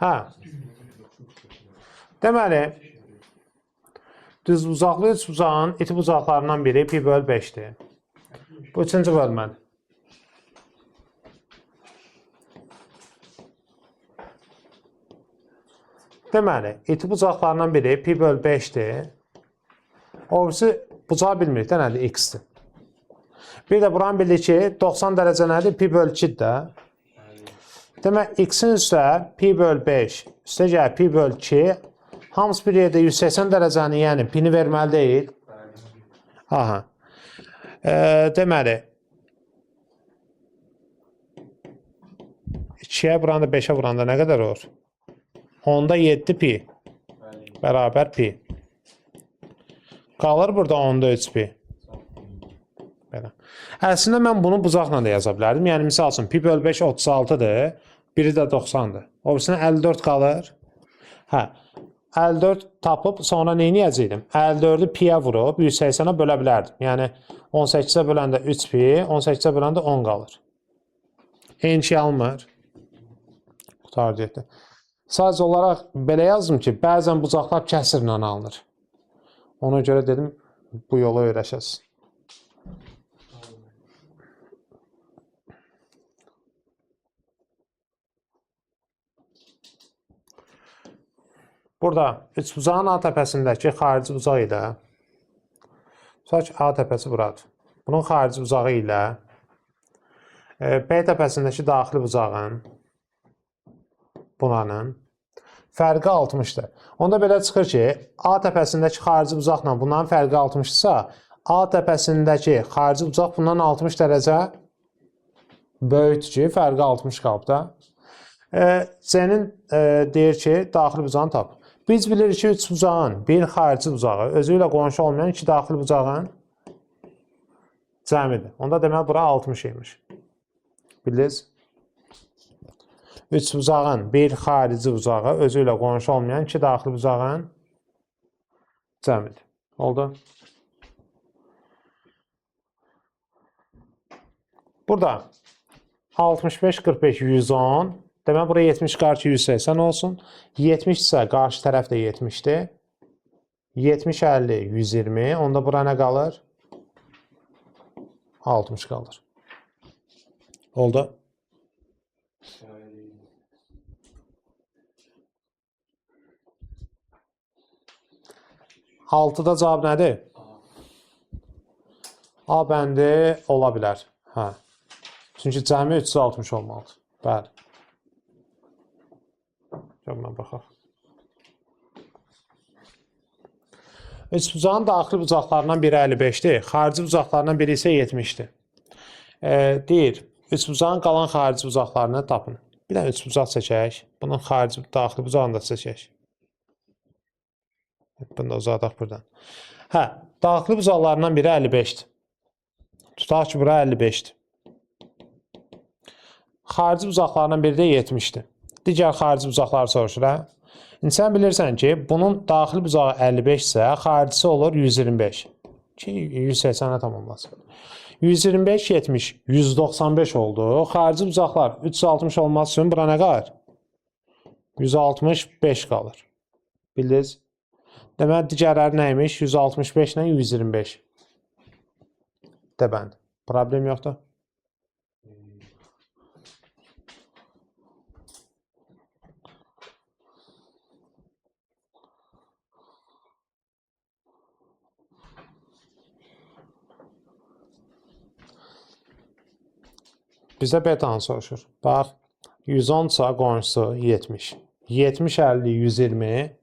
Hə. Deməli, düzbucaqlı üçbucağın iti bucaqlarından biri pi böl 5-dir. Bu üçüncü bölmədir. Deməli, iti bucaqlarından biri pi böl 5-dir. O birisi bucağı bilmirik də nədir? X-dir. Bir də buranı bildik ki, 90 dərəcə nədir? Pi böl 2-dir də. Demək, x-in üstə pi böl 5, üstə gəl pi böl 2, hamısı bir yerdə 180 dərəcəni, yəni pini verməli deyil. Aha. Deməli, 2-yə vuranda 5-ə vuranda nə qədər olur? Onda 7 pi bərabər pi. Qalır burada onda 3 pi. Belə. Əslində mən bunu bucaqla da yaza bilərdim. Yəni misal üçün pi böl 5 36-dır, biri də 90-dır. O birisinə 54 qalır. Hə. 54 tapıb sonra nə edəcəkdim? 54-ü pi-yə vurub 180-ə bölə bilərdim. Yəni 18-ə böləndə 3 pi, 18-ə böləndə 10 qalır. Eyni şey almır. Qurtardı getdi. Sadəcə olaraq belə yazdım ki, bəzən bucaqlar kəsirlə alınır. Ona görə dedim bu yolu öyrəşəsiniz. Burada üçbucağın A təpəsindəki xarici bucaq ilə, tutaq ki, A təpəsi buradır. Bunun xarici bucağı ilə B təpəsindəki daxili bucağın bunanın fərqi 60-dır. Onda belə çıxır ki, A təpəsindəki xarici bucaqla bunların fərqi 60-dırsa, A təpəsindəki xarici bucaq bundan 60 dərəcə böyükdür ki, fərqi 60 qalıb da. C-nin deyir ki, daxili bucağını tap. Biz bilirik ki, üçbucağın bir xarici bucağı özü ilə qonşu olmayan iki daxili bucağın cəmidir. Onda deməli bura 60 imiş. Bildiniz? Üçbucağın bir xarici bucağı özü ilə qonşu olmayan iki daxili bucağın cəmidir. Oldu? Burada 65, 45, 110. Deməli, bura 70 qarşı 180 olsun. 70 isə qarşı tərəf də 70-dir. 70, 50, 120. Onda bura nə qalır? 60 qalır. Oldu. 6-da cavab nədir? A bəndi ola bilər. Hə. Çünki cəmi 360 olmalıdır. Bəli. Gəlmə baxaq. Üçbucağın daxili bucaqlarından biri 55-dir, xarici bucaqlarından biri isə 70-dir. Deyir, üçbucağın qalan xarici bucaqlarını tapın. Bir dənə üçbucaq çəkək. Bunun xarici, daxili bucağını da çəkək. Bunu da uzadaq buradan. Hə, daxili bucaqlarından biri 55-dir. Tutaq ki, bura 55-dir. Xarici bucaqlarından biri də 70-dir. Digər xarici bucaqları soruşur, hə? İndi sən bilirsən ki, bunun daxili bucağı 55 isə, xaricisi olur 125. Ki, 180-ə tamamlasın. 125, 70, 195 oldu. Xarici bucaqlar 360 olması üçün bura nə qalır? 165 qalır. Bildiniz? Deməli, digərləri nə imiş? 165 ilə 125. Dəbənd. Problem yoxdur. Bizə betanı soruşur. Bax, 110-sa qonşusu 70. 70, 50, 120.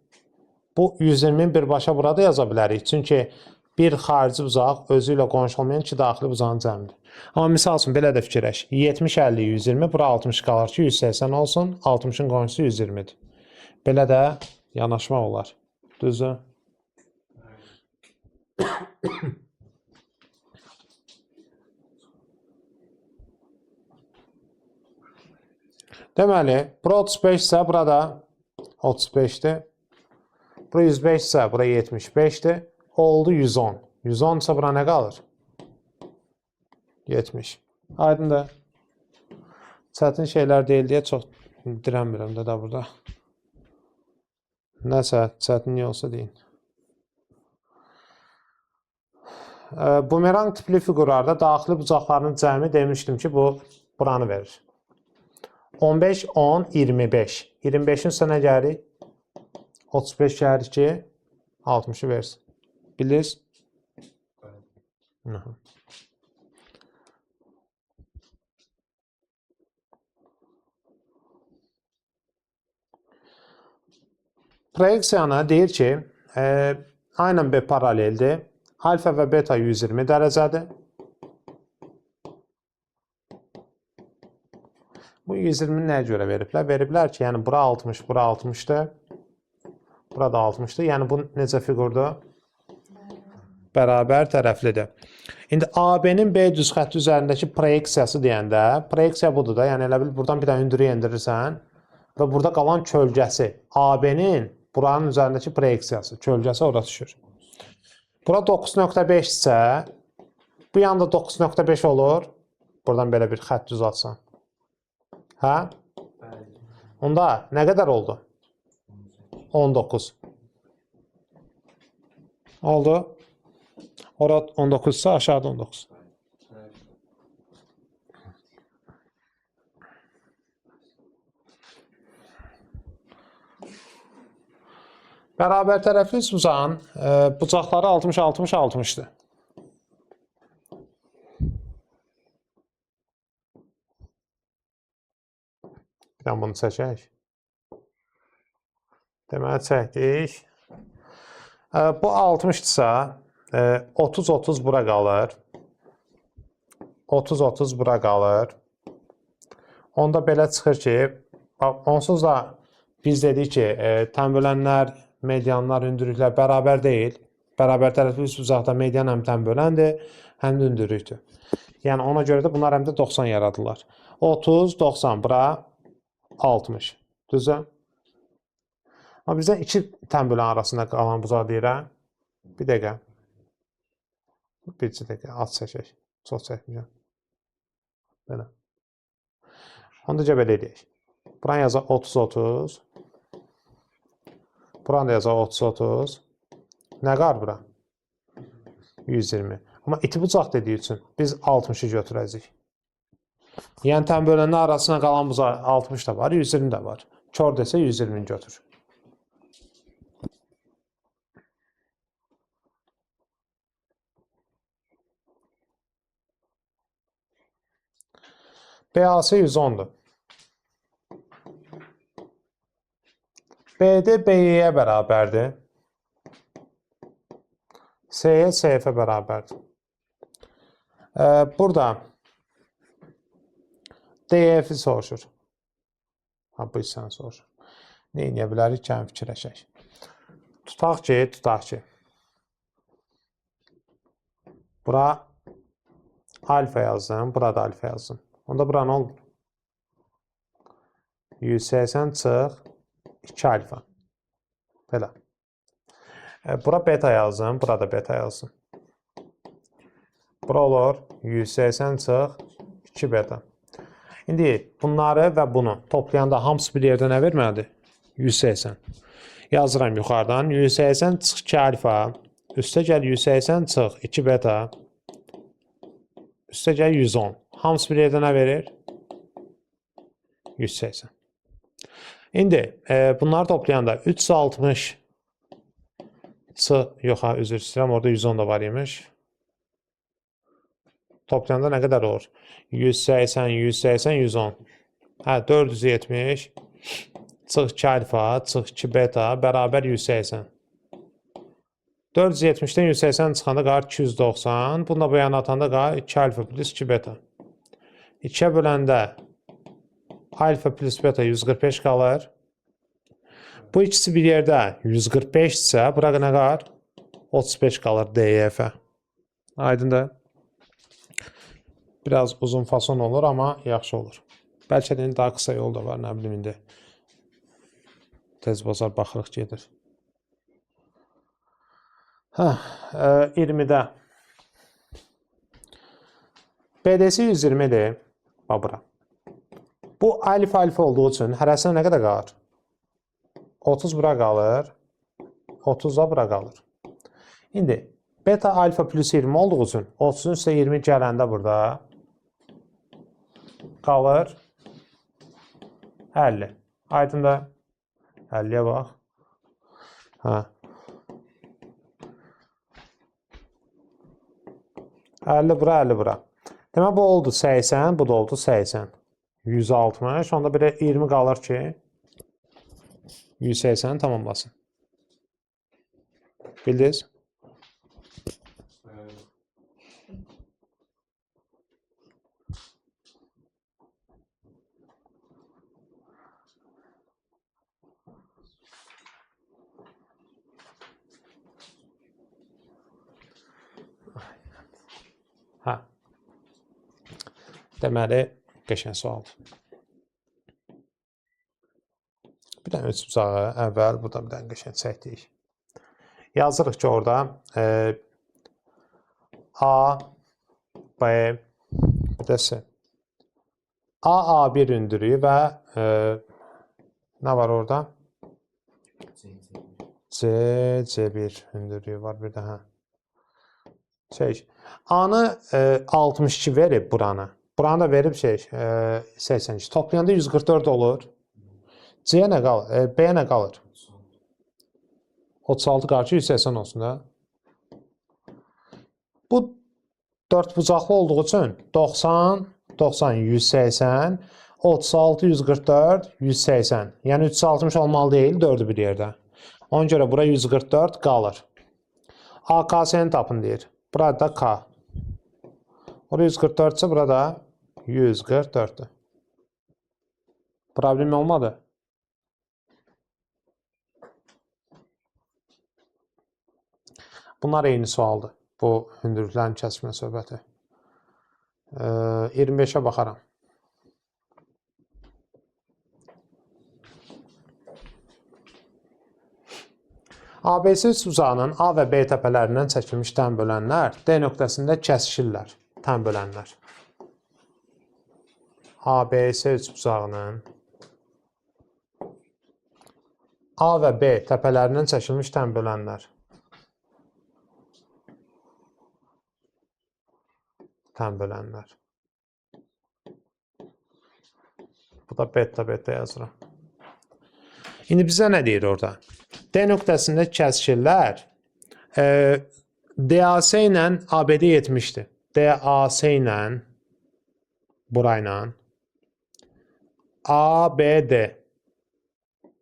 Bu 120-ni birbaşa burada yaza bilərik. Çünki bir xarici bucaq özü ilə qonşu olmayan iki daxili bucağın cəmidir. Amma misal üçün belə də fikirləş. 70, 50, 120, bura 60 qalır ki, 180 olsun. 60-ın qonşusu 120-dir. Belə də yanaşmaq olar. Düzdür? Deməli, bura 35 isə burada 35-dir. Bura 105 isə bura 75-dir. Oldu 110. 110 isə bura nə qalır? 70. Aydındır. Çətin şeylər deyil deyə çox Dirənmirəm də da burada. Nəsə çətinlik olsa deyin. Bumerang tipli fiqurlarda daxili bucaqlarının cəmi demişdim ki, bu buranı verir. 15, 10, 25. 25-in üstə nə gəlirik? 35 gəlir ki, 60-ı versin. Bildiniz? Aha. Proyeksiyanı deyir ki, A ilə B paraleldir. Alfa və beta 120 dərəcədir. Bu 120-ni nəyə görə veriblər? Veriblər ki, yəni bura 60, bura 60-dır. Bura da 60-dır. Yəni bu necə fiqurdur? Bərabər tərəflidir. İndi AB-nin B düz xətti üzərindəki proyeksiyası deyəndə, proyeksiya budur da, yəni elə bil buradan bir dənə hündürü endirirsən və burada qalan kölgəsi AB-nin buranın üzərindəki proyeksiyası, kölgəsi ora düşür. Bura 9.5 isə bu yanda 9.5 olur. Buradan belə bir xətt düz atsan. Hə? Onda nə qədər oldu? 19. Oldu. Ora 19 isə aşağıda 19. Bərabər tərəfli uzağın bucaqları 60, 60, 60-dır. Bir dənə bunu çəkək. Deməli, çəkdik. Bu 60-dırsa, 30-30 bura qalır. 30-30 bura qalır. Onda belə çıxır ki, onsuz da biz dedik ki, tənbölənlər, medianlar, hündürlüklər bərabər deyil. Bərabər tərəfli üst bucaqda median həm tənböləndir, həm də hündürlükdür. Yəni ona görə də bunlar həm də 90 yaradırlar. 30, 90, bura 60. Düzdür? Amma bizdən iki tənbölən arasında qalan bucaq deyirəm. Bir dəqiqə. Bir dəqiqə, az çəkək. Çox çəkməyəcəm. Belə. Onda belə eləyək. Buranı yazaq 30-30. Buranı da yazaq 30-30. Nə qar bura? 120. Amma iti bucaq dediyi üçün biz 60-ı götürəcəyik. Yəni tənbölənlər arasına qalan bucaq 60 da var, 120 də var. Kör desə 120-ni götür. BAC 110-dur. BD BY-yə bərabərdir. CY CF-ə bərabərdir. Burada DF-i soruşur. Ha, bu hissəni soruşur. Nə eləyə bilərik? Gəlin fikirləşək. Tutaq ki, Bura alfa yazdım, burada alfa yazdım. Onda bura nə olur? 180 çıx 2 alfa. Belə. Bura beta yazdım, burada beta yazdım. Bura olur 180 çıx 2 beta. İndi bunları və bunu toplayanda hamısı bir yerdə nə verməlidir? 180. Yazıram yuxarıdan. 180 çıx 2 alfa. Üstə gəl 180 çıx 2 beta. Üstə gəl 110. Hamısı bir yerdə nə verir? 180. İndi bunları toplayanda 360 yox, ha, üzr istəyirəm, orada 110 da var imiş. Toplayanda nə qədər olur? 180, 180, 110. Hə, 470 çıx 2 alfa, çıx 2 beta bərabər 180. 470-dən 180 çıxanda qalır 290. Bunu da bu yana atanda qalır 2 alfa plus 2 beta. 2-yə böləndə alfa plus beta 145 qalır. Bu ikisi bir yerdə 145 isə bura nə qalır? 35 qalır DF-ə. Aydındır? Biraz uzun fason olur, amma yaxşı olur. Bəlkə də indi daha qısa yol da var, nə bilim indi. Tez bazar baxırıq gedir. Hə, 20-də. BDC 120-dir. Bax bura. Bu alfa alfa olduğu üçün hərəsinə nə qədər qalır? 30 bura qalır. 30 da bura qalır. İndi beta alfa plus 20 olduğu üçün 30-un üstə 20 gələndə burada qalır 50. Aydın da 50-yə bax. Hə. 50 bura, 50 bura. Demək, bu oldu 80, bu da oldu 80. 160. Onda bir 20 qalır ki, 180 tamamlasın. Bildiniz? Evet. Hə. Deməli, qəşəng sualdır. Bir dənə üçbucağı əvvəl burada bir dənə qəşəng çəkdik. Yazırıq ki, orada A, B, bir də C. A, A1 hündürlüyü və nə var orada? C, C. C, C1 hündürlüyü var bir də, hə. Şey, A-nı 62 verib buranı. Buranı da verib 82. Toplayanda 144 olur. C-yə nə qalır? B-yə nə qalır? 36 qalır ki, 180 olsun da. Bu dördbucaqlı olduğu üçün 90, 90, 180, 36, 144, 180. Yəni 360 olmalı deyil, dördü bir yerdə. Ona görə bura 144 qalır. AKS-ni tapın deyir. Burada K. Ora 144 ise burada 144'dür. Problem olmadı. Bunlar eyni sualdır. Bu hündürlüklərin kəsişmə söhbəti. 25-ə baxaram. ABC üçbucağının A və B təpələrindən çəkilmiş tən bölənlər D nöqtəsində kəsişirlər. Tən bölənlər. ABC üçbucağının A və B təpələrindən çəkilmiş tən bölənlər. Tən bölənlər. Bu da beta beta yazıram. İndi bizə nə deyir orada? D nöqtəsində kəsişirlər. DAC ilə ABD 70-dir. DAC ilə burayla ABD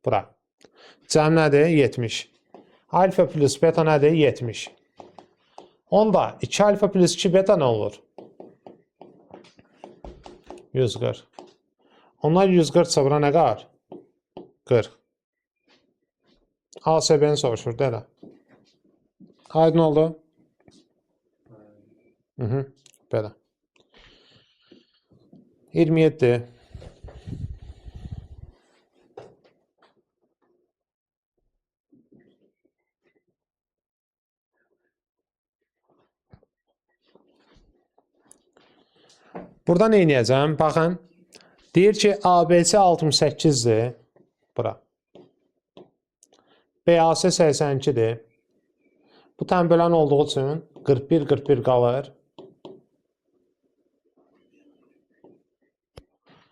bura. Cəm nədir? 70. Alfa plus beta nədir? 70. Onda 2 alfa plus 2 beta nə olur? 140. Onlar 140 ise bura nə qalır? 40. ASB-ni soruşur, elə. Aydın oldu? Hı -hı, belə. 27. Burada nə edəcəm? Baxın. Deyir ki, ABC 68-dir. Bura. BAC 82-dir. Bu tən bölən olduğu üçün 41, 41 qalır.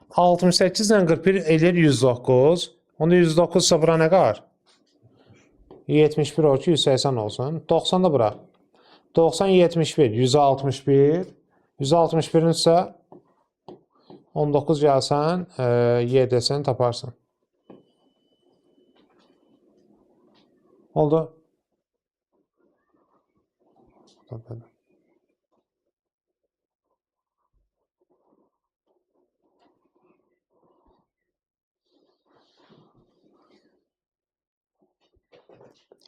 68 ilə 41 eləyir 109. Onda 109 isə bura nə qalır? 71 olur ki, 180 olsun. 90 da bura. 90, 71, 161. 161-in isə 19 gəlsən, YDS-ni taparsan. Oldu. Belə.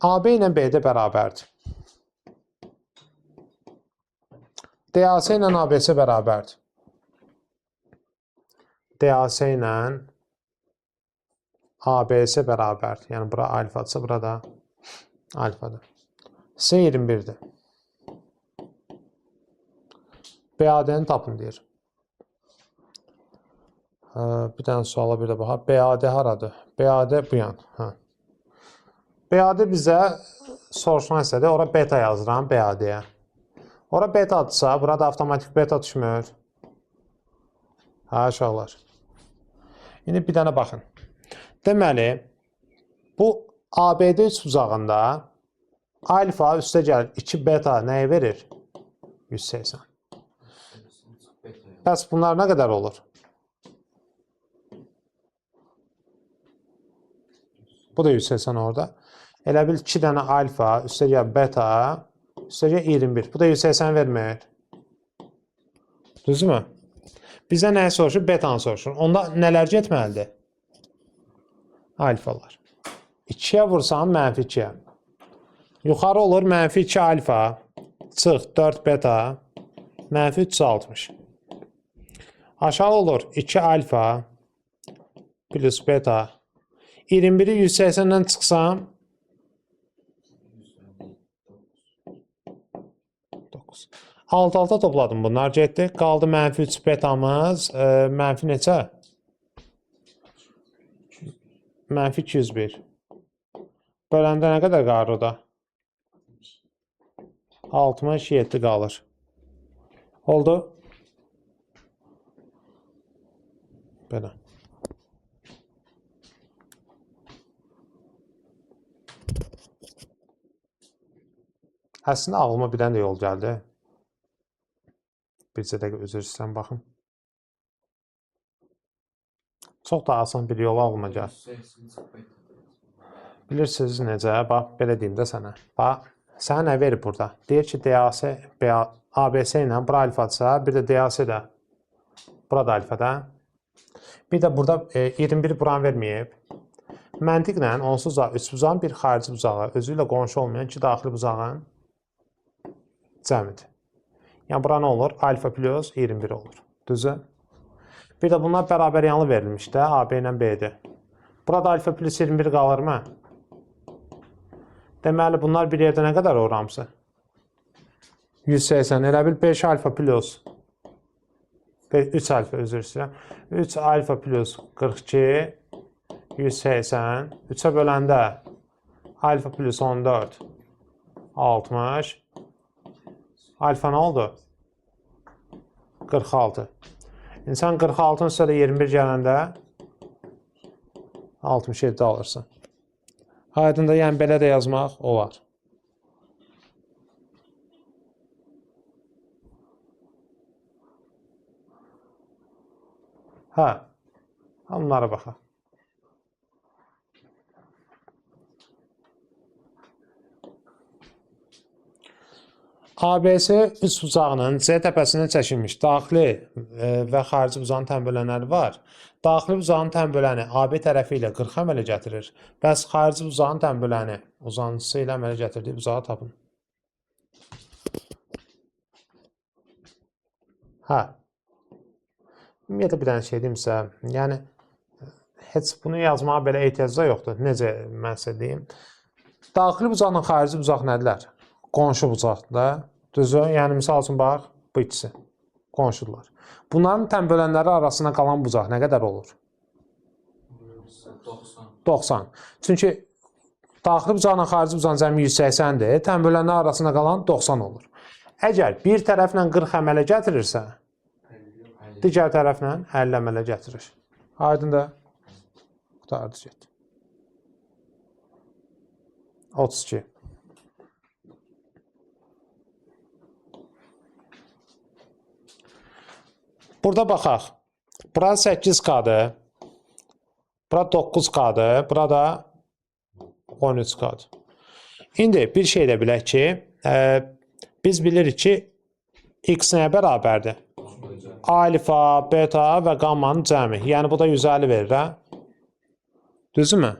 AB ilə BD bərabərdir. DAC ilə ABC bərabərdir. DAC ilə ABC bərabərdir. Yəni bura alfadırsa, bura da alfadır. C 21-dir. BAD-ni tapın deyir. Bir dənə suala bir də baxaq. BAD haradır? BAD bu yan. Hə. BAD bizə soruşan hissədə ora beta yazıram BAD-yə. Ora betadırsa, burada avtomatik beta düşmür. Hə, uşaqlar. İndi bir dənə baxın. Deməli, bu ABD üçbucağında alfa üstə gəlir 2 beta nəyi verir? 180. Beta. Bəs bunlar nə qədər olur? Bu da 180 orada. Elə bil 2 dənə alfa, üstə gəl beta, üstə gəl 21. Bu da 180 vermir. Düzdürmü? Bizə nəyi soruşur? Betanı soruşur. Onda nələr getməlidir? Alfalar. 2-yə vursam mənfi 2-yə. Yuxarı olur mənfi 2 alfa, çıx 4 beta, mənfi 360. Aşağı olur 2 alfa plus beta. 21-i 180-dən çıxsam 9. 6-6 topladım bunlar getdi. Qaldı mənfi 3 betamız. Mənfi neçə? Mənfi 201. Böləndə nə qədər qalır o da? 67 qalır. Oldu? Belə. Əslində ağlıma bir dənə də yol gəldi. Bircə dəqiqə üzr istəyirəm, baxın. Çox da asan bir yol ağlıma gəldi. 180 çıx beta. Bilirsiniz necə? Bax, belə deyim də sənə. Bax, sənə nə verib burada? Deyir ki, DAC, BA, ABC ilə bura alfadırsa, bir də DAC də bura da alfada. Bir də burada 21 buranı verməyib. Məntiqlə onsuz da üçbucağın bir xarici bucağı, özü ilə qonşu olmayan iki daxili bucağın cəmidir. Yəni bura nə olur? Alfa plus 21 olur. Düzdür? Bir də bunlar bərabər yanlı verilmiş də, AB ilə BD. Burada alfa plus 21 qalır mı? Deməli, bunlar bir yerdə nə qədər olur hamısı? 180. Elə bil 5 alfa plus 3 alfa, üzr istəyirəm. 3 alfa plus 42 180. 3-ə böləndə alfa plus 14 60. Alfa nə oldu? 46. İnsan 46-nın üstə də 21 gələndə 67 alırsın. Aydın da, yəni belə də yazmaq olar. Hə, onlara baxaq. ABC üç bucağının C təpəsindən çəkilmiş daxili və xarici bucağın tən bölənləri var. Daxili bucağın tən böləni AB tərəfi ilə 40 əmələ gətirir. Bəs xarici bucağın tən böləni uzantısı ilə əmələ gətirdiyi bucağı tapın. Hə. Ümumiyyətlə bir dənə şey deyimsə, yəni heç bunu yazmağa belə ehtiyac da yoxdur. Necə mən sizə deyim? Daxili bucaqla xarici bucaq nədirlər? Qonşu bucaqdır da. Düzdür? Yəni misal üçün bax, bu ikisi qonşudurlar. Bunların tən bölənləri arasında qalan bucaq nə qədər olur? 90. 90. Çünki daxili bucaqla xarici bucağın cəmi 180-dir. Tən bölənlər arasında qalan 90 olur. Əgər bir tərəflə 40 əmələ gətirirsə, 50. digər tərəflə 50 əmələ gətirir. Aydın da? Qurtardı getdi. 32. Burada baxaq. Bura 8K-dır. Bura 9K-dır. Bura da 13K-dır. İndi bir şey də bilək ki, biz bilirik ki, X nəyə bərabərdir? Alfa, beta və qammanın cəmi. Yəni bu da 150 verir, hə? Düzdürmü?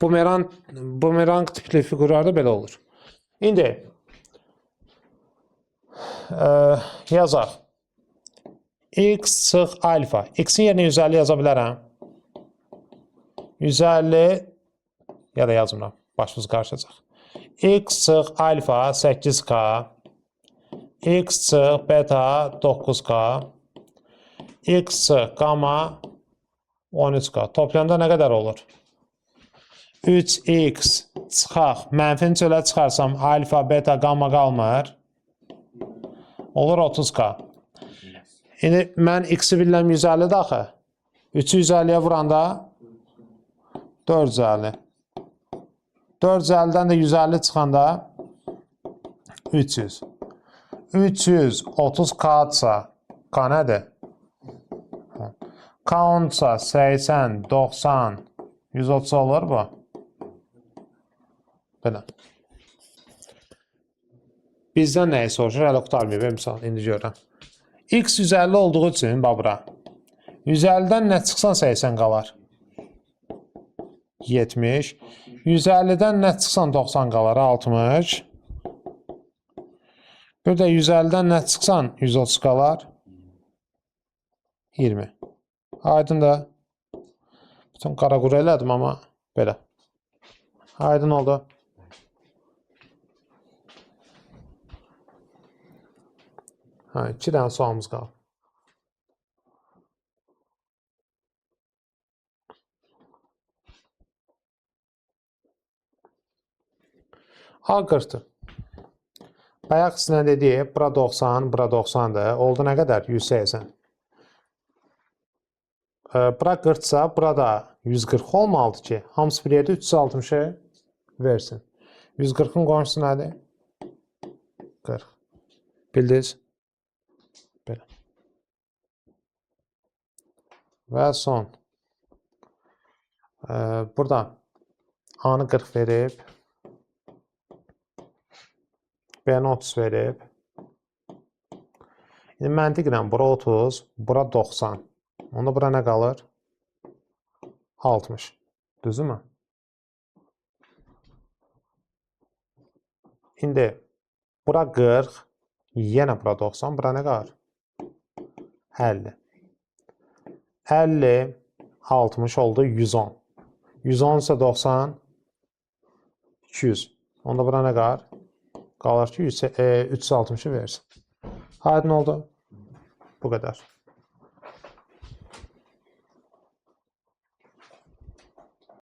Bumerang tipli fiqurlarda belə olur. İndi yazaq. X çıx alfa. X-in yerinə 150 yaza bilərəm. 150 ya da yazmıram. Başımız qarışacaq. X çıx alfa 8K. X çıx beta 9K. X çıx qamma 13K. Toplayanda nə qədər olur? 3x çıxaq. Mənfini çölə çıxarsam alfa, beta, qamma qalmır. Olur 30K. İndi mən x-i bilirəm 150-dir axı. 3-ü 150-yə vuranda 450. 450-dən də 150 çıxanda 300. 330 K-dırsa, K nədir? K 10-sa 80, 90, 130 olur bu. Belə. Bizdən nəyi soruşur? Hələ qurtarmayıb, misal, indi görürəm. X 150 olduğu üçün, bax bura. 150-dən nə çıxsan 80 qalar. 70. 150-dən nə çıxsan 90 qalar, 60. Bir də 150-dən nə çıxsan 130 qalar, 20. Aydın da. Bütün qara-qura elədim amma belə. Aydın oldu. Hə, 2 dənə sualımız qaldı. A 40-dır. Bayaq sizə dedik, bura 90, bura 90-dır. Oldu nə qədər? 180. Bura 40-sa, bura da 140 olmalıdır ki, hamısı bir yerdə 360-ı versin. 140-ın qonşusu nədir? 40. Bildiniz? Belə. Və son. Burada A-nı 40 verib, B-ni 30 verib. İndi məntiqlə bura 30, bura 90. Onda bura nə qalır? 60. Düzdürmü? İndi bura 40, yenə bura 90, bura nə qalır? 50. 50, 60 oldu 110. 110 isə 90, 200. Onda bura nə qalır? Qalır ki, 360-ı versin. Aydın oldu? Bu qədər.